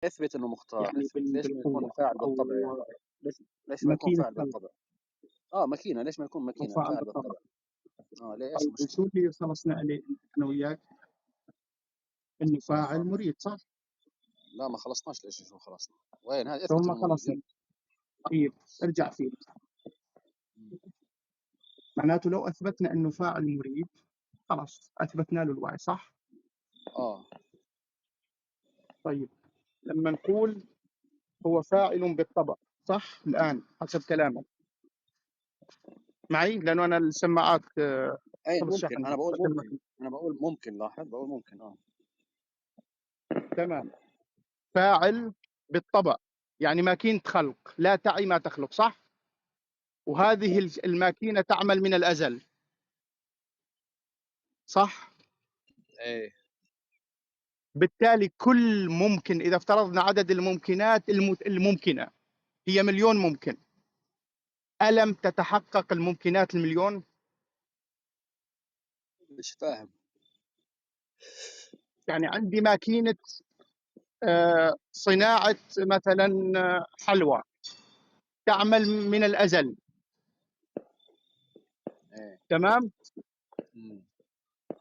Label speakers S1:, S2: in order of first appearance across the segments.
S1: اثبت انه مختار،
S2: يعني
S1: اثبت ليش ما يكون
S2: بالقوة
S1: فاعل
S2: أو
S1: بالطبع يعني؟ ليش ما يكون
S2: ماكينة
S1: فاعل
S2: خلق
S1: بالطبع؟ اه ماكينة، ليش ما يكون
S2: أو
S1: ماكينة
S2: فاعل
S1: فاعل
S2: بالطبع.
S1: بالطبع؟ اه ليه، ايش
S2: طيب
S1: المشكلة؟
S2: وشو اللي خلصنا عليه أنا وياك؟ إنه فاعل مريد، صح؟
S1: لا ما خلصناش ليش، شو خلصنا؟ وين هذا؟ اثبت
S2: ثم
S1: انه مريد،
S2: خلصنا.
S1: يلا.
S2: طيب ارجع فيه. معناته لو أثبتنا إنه فاعل مريد خلاص أثبتنا له الوعي، صح؟
S1: اه.
S2: طيب لما نقول هو فاعل بالطبع، صح؟ الآن حسب كلامك معي، لأنه أنا السماعات
S1: اي
S2: خلص
S1: ممكن،
S2: شحنها.
S1: انا بقول ممكن، انا بقول ممكن، لاحظ بقول ممكن. اه
S2: تمام. فاعل بالطبع يعني ماكينة خلق لا تعي ما تخلق، صح؟ وهذه الماكينة تعمل من الأزل، صح؟
S1: ايه.
S2: بالتالي كل ممكن، إذا افترضنا عدد الممكنات الممكنة هي مليون ممكن، ألم تتحقق الممكنات المليون؟
S1: مش فاهم.
S2: يعني عندي ماكينة صناعة مثلا حلوى تعمل من الأزل.
S1: إيه.
S2: تمام؟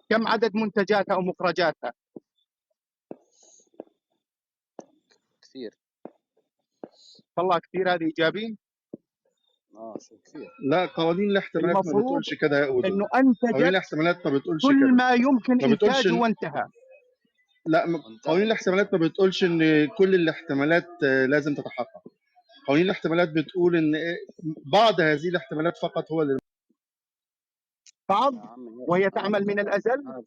S2: كم عدد منتجاتها أو مخرجاتها؟
S1: كثير.
S2: والله كثير. هذه إيجابي؟
S1: شو كثير.
S3: لا، قوانين الاحتمالات ما
S2: المفروض
S3: بتقولش كده يا أودو.
S2: إنه أنتجت
S3: قوانين الاحتمالات ما بتقولش
S2: كل
S3: كده.
S2: ما يمكن
S3: ما بتقولش
S2: إنتاجه
S3: إن
S2: وانتهى.
S3: لا،
S1: انتهى.
S3: قوانين الاحتمالات ما بتقولش إن كل الاحتمالات لازم تتحقق. قوانين الاحتمالات بتقول إن بعض هذه الاحتمالات فقط هو اللي
S2: بعض،
S1: يا عمي،
S2: وهي تعمل من الأزل.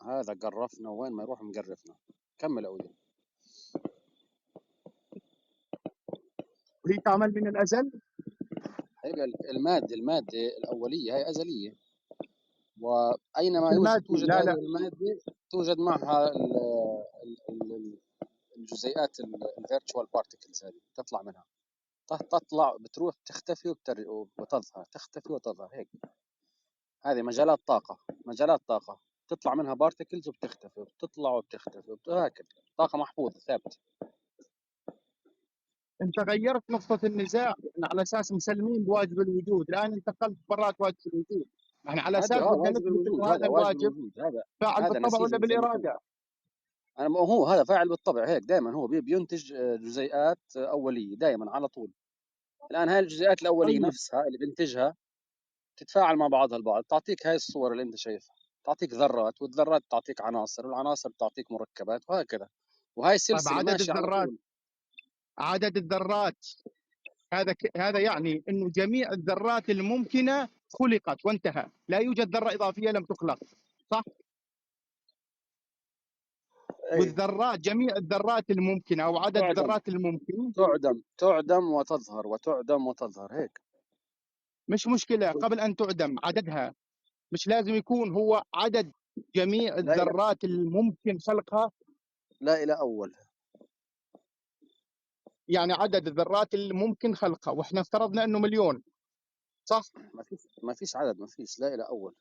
S1: هذا قرفنا، وين ما يروح مقرفنا. كمل أودو.
S2: وهي تعمل من الأزل؟
S1: هي المادة الأولية هي أزلية، وأينما
S2: المادة،
S1: توجد
S2: لا،
S1: هذه
S2: لا.
S1: المادة توجد معها الجزيئات الفيرتشوال بارتيكلز هذه تطلع منها، تطلع بتروح تختفي وتظهر، تختفي وتظهر هيك. هذه مجالات طاقة، مجالات طاقة تطلع منها بارتيكلز وبتختفي، وبتطلع وبتختفي، وهكذا. طاقة محفوظة ثابتة.
S2: انت غيرت نقطة النزاع، احنا على اساس مسلمين بواجب الوجود، الان انتقلت برات واجب الوجود. احنا على اساس بدنا
S1: واجب
S2: نثبت
S1: الوجود،
S2: انه
S1: هذا
S2: هذا
S1: واجب
S2: الواجب
S1: الوجود،
S2: فاعل
S1: هذا
S2: بالطبع
S1: نسيج
S2: ولا
S1: زي ما
S2: بالإرادة؟
S1: أنا ما هو هذا فاعل بالطبع هيك دائما، هو بينتج جزيئات أولية دائما على طول. الآن هاي الجزيئات الأولية نفسها اللي بينتجها تتفاعل مع بعضها البعض، تعطيك هاي الصور اللي أنت شايفها، تعطيك ذرات، والذرات تعطيك عناصر، والعناصر تعطيك مركبات، وهكذا. وهاي السلسلة
S2: طيب، عدد
S1: ماشية على
S2: الذرات،
S1: طول.
S2: عدد الذرات هذا يعني إنه جميع الذرات الممكنة خلقت وانتهى، لا يوجد ذرة إضافية لم تخلق، صح؟ والذرات، جميع الذرات الممكنة أو عدد الذرات الممكن
S1: تعدم وتظهر، وتعدم وتظهر هيك.
S2: مش مشكلة، قبل أن تعدم عددها مش لازم يكون هو عدد جميع الذرات الممكن خلقها.
S1: لا إلى أول.
S2: يعني عدد الذرات الممكن خلقها، وإحنا افترضنا أنه مليون، صح؟
S1: ما فيش عدد، ما فيش، لا إلى أول.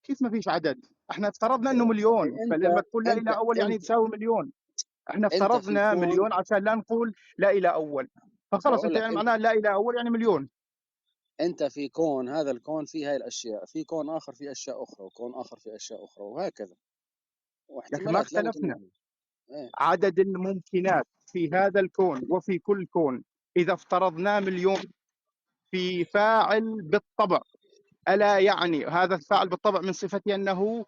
S2: كيف ما فيش عدد؟ احنا افترضنا انه مليون، فلما تقول لا الى اول يعني تساوي مليون. احنا
S1: أنت في
S2: افترضنا
S1: كون
S2: مليون عشان لا نقول لا الى اول، فخلص
S1: بقول
S2: انت
S1: لك
S2: يعني
S1: أنت
S2: معناها لا الى اول يعني مليون.
S1: انت في كون، هذا الكون فيه هاي الاشياء، في كون اخر فيه اشياء اخرى، وكون اخر فيه اشياء اخرى، وهكذا.
S2: يا اخي ما
S1: واحتمالات لا
S2: اختلفنا.
S1: متناهية. إيه.
S2: عدد الممكنات في هذا الكون وفي كل كون اذا افترضناه مليون في فاعل بالطبع، ألا يعني هذا الفاعل بالطبع من صفته أنه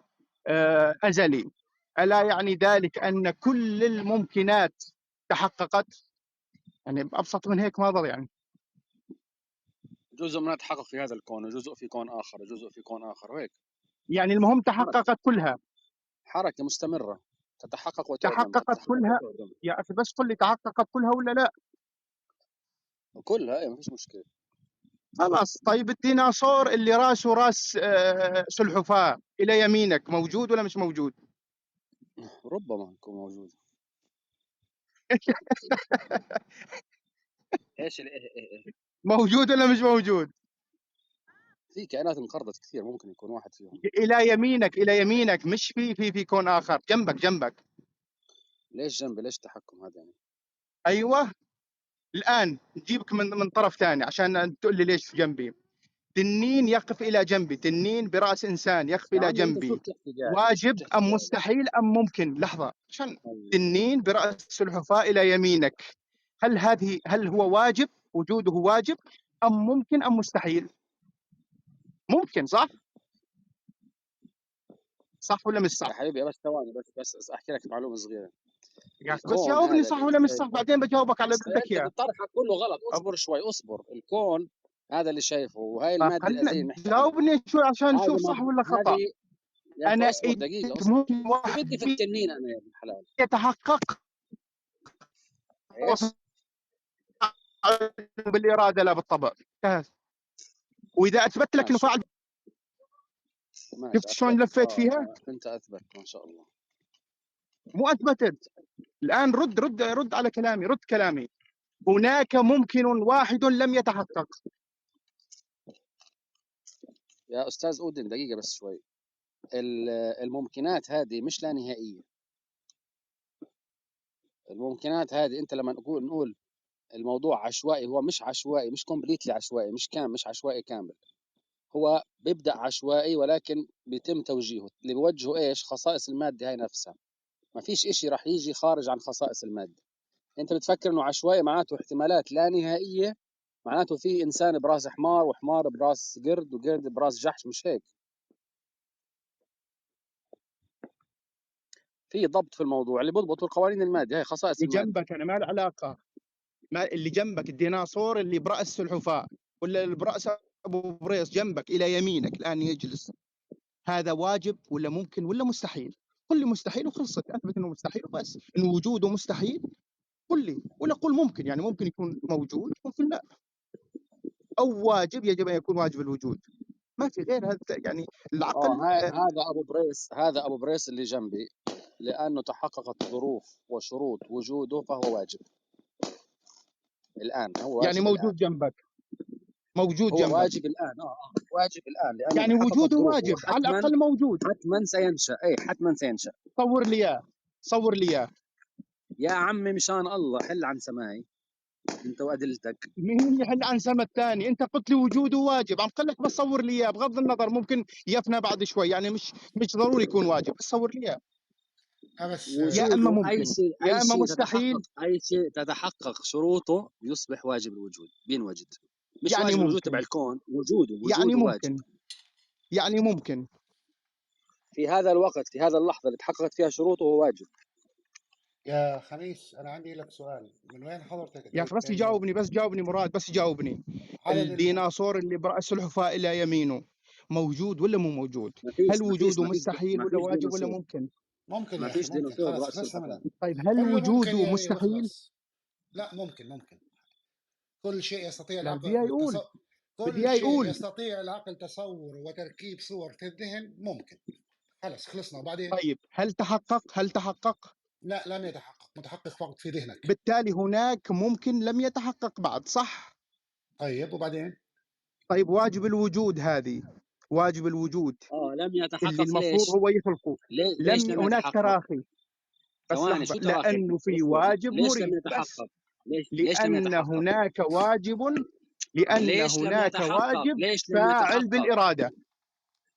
S2: أزلي، ألا يعني ذلك أن كل الممكنات تحققت؟ يعني أبسط من هيك ما ضل.
S1: جزء منها تحقق في هذا الكون، وجزء في كون آخر، وجزء في كون آخر، وهيك.
S2: يعني المهم تحققت كلها.
S1: حركة مستمرة تتحقق وتعدم،
S2: تحققت
S1: تتحقق
S2: كلها.
S1: وتعدم.
S2: يا أخي بس قل لي تحققت كلها ولا لا؟
S1: كلها، إيه، ما فيش مشكلة.
S2: خلاص. طيب الديناصور اللي راسه راس سلحفاة إلى يمينك موجود ولا مش موجود؟
S1: ربما يكون موجود. إيش ال إيه إيه إيه؟
S2: موجود ولا مش موجود؟
S1: في كائنات انقرضت كثير ممكن يكون واحد فيهم.
S2: الى يمينك، الى يمينك، مش في كون اخر، جنبك جنبك.
S1: ليش جنبي؟ ليش التحكم هذا يعني؟
S2: ايوه، الان نجيبك من طرف ثاني عشان تقول لي ليش جنبي. تنين يقف الى جنبي، تنين براس انسان يقف
S1: يا
S2: الى
S1: عمي انت شو
S2: جنبي،
S1: بتحكي قاعد؟ شو
S2: واجب
S1: بتحكي
S2: ام
S1: قاعد؟
S2: مستحيل ام ممكن؟ لحظة، عشان
S1: طيب.
S2: تنين براس السلحفاة الى يمينك، هل هو واجب، وجوده واجب ام ممكن ام مستحيل؟ ممكن، صح؟ صح ولا مش
S1: يا
S2: صح؟
S1: حبيبي بس ثواني، بس احكي لك معلومة صغيرة.
S2: يا أخي بس
S1: الكون
S2: جاوبني
S1: هذا
S2: صح
S1: اللي
S2: ولا
S1: انت
S2: مش صح،
S1: شايفه،
S2: بعدين بجاوبك على
S1: بس
S2: اللي بدك
S1: انت
S2: اياه.
S1: طرحك كله غلط، اصبر شوي، اصبر. الكون هذا اللي شايفه وهاي المادة
S2: خلينا
S1: الازليه اللي نحكي عنها،
S2: جاوبني شوي عشان
S1: هذه
S2: نشوف صح ولا خطأ.
S1: هذه يا اخي
S2: انا
S1: اصبر دقيقة،
S2: إجيت
S1: اصبر.
S2: ممكن
S1: شو
S2: واحد
S1: بدي في التنين انا يا ابن الحلال؟
S2: يتحقق
S1: ايش؟
S2: بالارادة لا بالطبع. انتهى. واذا اثبت لك انه
S1: ماشي
S2: فاعل،
S1: ماشي،
S2: شفت شلون
S1: اثبت.
S2: لفيت فيها؟
S1: انت اثبت ما شاء الله.
S2: مو اثبتت. الان رد رد رد على كلامي، رد كلامي. هناك ممكن واحد لم يتحقق.
S1: يا استاذ اودن دقيقة بس شوي. الممكنات هذه مش لا نهائية. الممكنات هذه انت لما نقول الموضوع عشوائي، هو مش عشوائي، مش completely عشوائي، مش كامل، مش عشوائي كامل. هو بيبدا عشوائي ولكن بيتم توجيهه. اللي بيوجهه ايش؟ خصائص المادة هاي نفسها. ما فيش إشي راح يجي خارج عن خصائص المادة. انت بتفكر انه عشوائي معناته احتمالات لا نهائية، معناته في انسان براس حمار وحمار براس قرد وقرد براس جحش، مش هيك. في ضبط في الموضوع، اللي بيضبطوا القوانين المادة هي خصائص
S2: اللي
S1: المادة.
S2: جنبك انا ما له علاقة، ما اللي جنبك الديناصور اللي براس السلحفاة ولا اللي براس ابو بريص جنبك الى يمينك الان يجلس، هذا واجب ولا ممكن ولا مستحيل؟ قل لي مستحيل وخلصت، اثبت انه مستحيل وبس، انه وجوده مستحيل قل لي، ولا قل ممكن، يعني ممكن يكون موجود ممكن لا، او واجب يجب ان يكون واجب الوجود، ما في غير هذا يعني العقل.
S1: هذا ابو بريس، هذا ابو بريس اللي جنبي، لانه تحققت ظروف وشروط وجوده فهو واجب الان. هو
S2: يعني
S1: واجب
S2: موجود
S1: الآن.
S2: جنبك، موجود
S1: هو
S2: جنبك،
S1: واجب الان. واجب الان لانه
S2: يعني
S1: تحققت
S2: وجوده
S1: ظروفه.
S2: واجب، على
S1: حتما
S2: الاقل موجود.
S1: حتما سينشا، اي حتما سينشا.
S2: صور لي اياه، صور لي اياه
S1: يا عمي مشان الله حل عن سماي انت وادلتك.
S2: مين اللي حل عن سما الثاني؟ انت قلت لي وجوده واجب، عم قل لك بس صور لي اياه، بغض النظر ممكن يفنى بعد شوي، يعني مش ضروري يكون واجب، بس صور لي اياه.
S4: بس
S2: يا اما
S1: وجوده اي
S2: ممكن
S1: شيء،
S2: يا
S1: اي
S2: اما
S1: شيء
S2: مستحيل.
S1: تتحقق، اي شيء تتحقق شروطه يصبح واجب الوجود، بينوجد. مش
S2: يعني
S1: واجب الوجود تبع
S2: ممكن،
S1: الكون، وجوده،
S2: يعني
S1: وجوده واجب
S2: ممكن، يعني ممكن
S1: في هذا الوقت، في هذا اللحظة اللي تحققت فيها شروطه هو واجب.
S4: يا خميس انا عندي لك سؤال، من وين حضرتك
S2: يا اخي
S4: اتيت
S2: بس
S4: بانه
S2: جاوبني، بس جاوبني مراد، بس جاوبني.
S4: عدد
S2: الديناصور اللي برأس السلحفاة الى يمينه موجود ولا مو موجود؟
S1: ما فيش
S2: هل
S1: ما فيش
S2: وجوده
S1: ما فيش
S2: مستحيل
S1: ما
S2: ولا
S1: فيش
S2: واجب ولا
S1: ديناصور،
S2: ممكن؟
S4: ممكن
S1: ما
S4: يا اخي،
S1: فيش
S4: ممكن،
S1: ديناصور
S4: خلص
S1: برأس
S4: خلصنا
S1: السلحفاة.
S4: منها.
S2: طيب هل
S4: قل له ممكن
S2: وجوده
S4: يا بي
S2: مستحيل؟
S4: وخلص. لا ممكن، ممكن كل شيء يستطيع
S2: لا بدي
S4: العقل
S2: اياه يقول، بدي
S4: كل
S2: اياه
S4: شيء
S2: يقول.
S4: يستطيع العقل تصوره وتركيب صور في الذهن ممكن. خلص خلصنا. وبعدين
S2: طيب هل تحقق؟ هل تحقق؟
S4: لا، لم يتحقق، متحقق فقط في ذهنك.
S2: بالتالي هناك ممكن لم يتحقق بعد، صح؟
S4: طيب وبعدين؟
S2: طيب واجب الوجود، هذه واجب الوجود
S1: لم
S2: اللي
S1: يتحقق
S2: المفروض
S1: ليش؟
S2: هو يخلقه،
S1: ليش
S2: لم
S1: لم
S2: هناك
S1: يتحقق؟
S2: تراخي. بس
S1: ثواني،
S2: لحظة،
S1: شو تراخي؟
S2: لأنه في
S1: اصبر،
S2: واجب
S1: ليش لم
S2: مريد بس،
S1: يتحقق؟ ليش لم
S2: لأن
S1: يتحقق؟
S2: هناك واجب، لأن
S1: ليش لم
S2: هناك
S1: يتحقق؟
S2: واجب
S1: ليش لم
S2: فاعل
S1: يتحقق؟
S2: بالإرادة،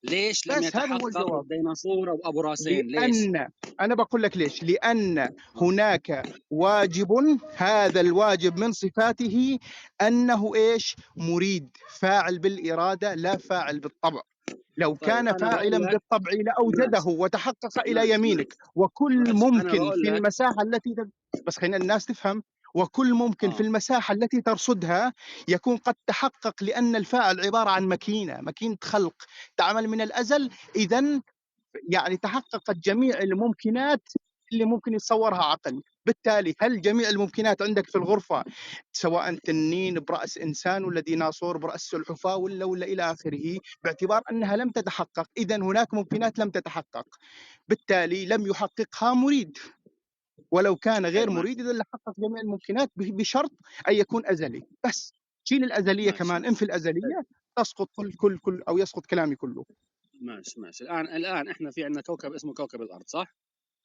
S1: ليش لم
S2: بس هذا هو
S1: يتحقق
S2: الجواب.
S1: الديناصور او ابو راسين؟ ليش؟
S2: لأن أنا بقول لك ليش، لأن هناك واجب، هذا الواجب من صفاته أنه إيش؟ مريد، فاعل بالإرادة لا فاعل بالطبع. لو
S1: طيب
S2: كان
S1: انا بقول
S2: فاعلا
S1: لك
S2: بالطبع لأوجده
S1: ماشي
S2: وتحقق إلى
S1: ماشي
S2: يمينك،
S1: ماشي
S2: وكل
S1: ماشي، انا
S2: ممكن
S1: بقول
S2: في
S1: لك
S2: المساحة التي بس خلينا الناس تفهم، وكل ممكن في المساحة التي ترصدها يكون قد تحقق، لأن الفاعل عبارة عن ماكينة، ماكينة خلق تعمل من الأزل. إذا يعني تحققت جميع الممكنات اللي ممكن يتصورها عقل. بالتالي هل جميع الممكنات عندك في الغرفة، سواء تنين برأس إنسان ولا ديناصور برأس سلحفاة ولا إلى آخره، باعتبار أنها لم تتحقق، إذا هناك ممكنات لم تتحقق، بالتالي لم يحققها مريد، ولو كان غير
S1: طيب ماشي
S2: مريد إذا لحقق جميع الممكنات بشرط أن يكون أزلي. بس شيل الأزلية
S1: ماشي
S2: كمان، انفي
S1: طيب
S2: الأزلية تسقط كل كل كل او يسقط كلامي كله.
S1: ماشي ماشي. الان احنا في عندنا كوكب اسمه كوكب الارض، صح؟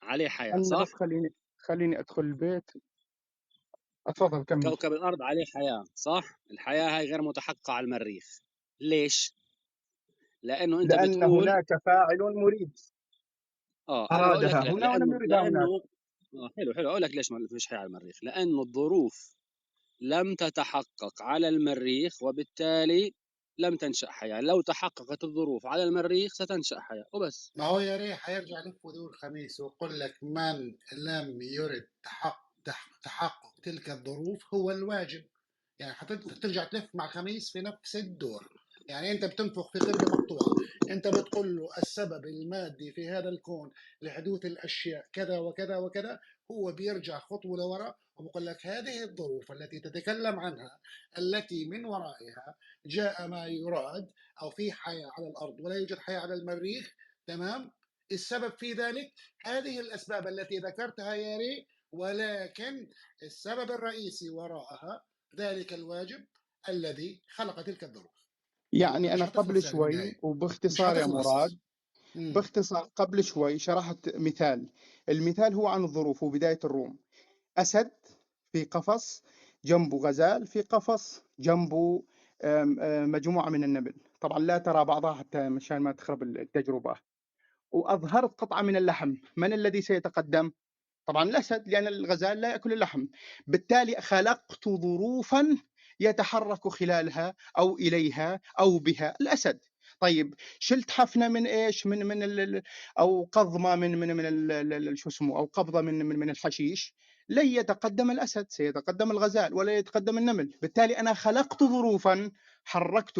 S1: عليه حياة،
S2: انا بس
S1: صح؟
S2: خليني ادخل البيت. اتفضل كمل.
S1: كوكب الارض عليه حياة، صح؟ الحياة هاي غير متحققه على المريخ. ليش؟ لانه انت
S2: لان
S1: بتقول
S2: هناك فاعل مريد
S1: انا بقول لك
S2: ارادها
S1: لا،
S2: هنا ولم
S1: لانه
S2: يردها هناك.
S1: لانه حلو حلو، اقول لك ليش ما فيش حياة على المريخ. لانه الظروف لم تتحقق على المريخ، وبالتالي لم تنشأ حياة. لو تحققت الظروف على المريخ ستنشأ حياة، وبس.
S4: ما هو يا ريح حيرجع لف ودور خميس ويقول لك من لم يرد تحقق تلك الظروف هو الواجب. يعني حترجع تلف مع خميس في نفس الدور. يعني انت بتنفخ في قربة مقطوعة، انت بتقول له السبب المادي في هذا الكون لحدوث الاشياء كذا وكذا وكذا، هو بيرجع خطوة لورا وبقول لك هذه الظروف التي تتكلم عنها التي من ورائها جاء ما يراد، او في حياة على الارض ولا يوجد حياة على المريخ، تمام؟ السبب في ذلك هذه الاسباب التي ذكرتها يا ري، ولكن السبب الرئيسي وراءها ذلك الواجب الذي خلق تلك الظروف.
S2: يعني
S4: مش
S2: انا قبل
S4: حتخلص يعني
S2: شوي
S4: بالنهاية، مش
S2: وباختصار يا
S4: حتخلص.
S2: مراد، باختصار قبل شوي شرحت مثال. المثال هو عن الظروف وبداية الروم. أسد في قفص، جنبه غزال في قفص، جنبه آم، آم، مجموعة من النمل. طبعا لا ترى بعضها حتى مشان ما تخرب التجربة. وأظهرت قطعة من اللحم، من الذي سيتقدم؟ طبعا الأسد، لأن الغزال لا يأكل اللحم. بالتالي خلقت ظروفا يتحرك خلالها أو إليها أو بها الأسد. طيب شلت حفنة من إيش، من من ال أو قضمة من من من ال شو اسمه، أو قبضة من من من الحشيش، لن يتقدم الأسد، سيتقدم الغزال ولا يتقدم النمل. بالتالي أنا خلقت ظروفا حركت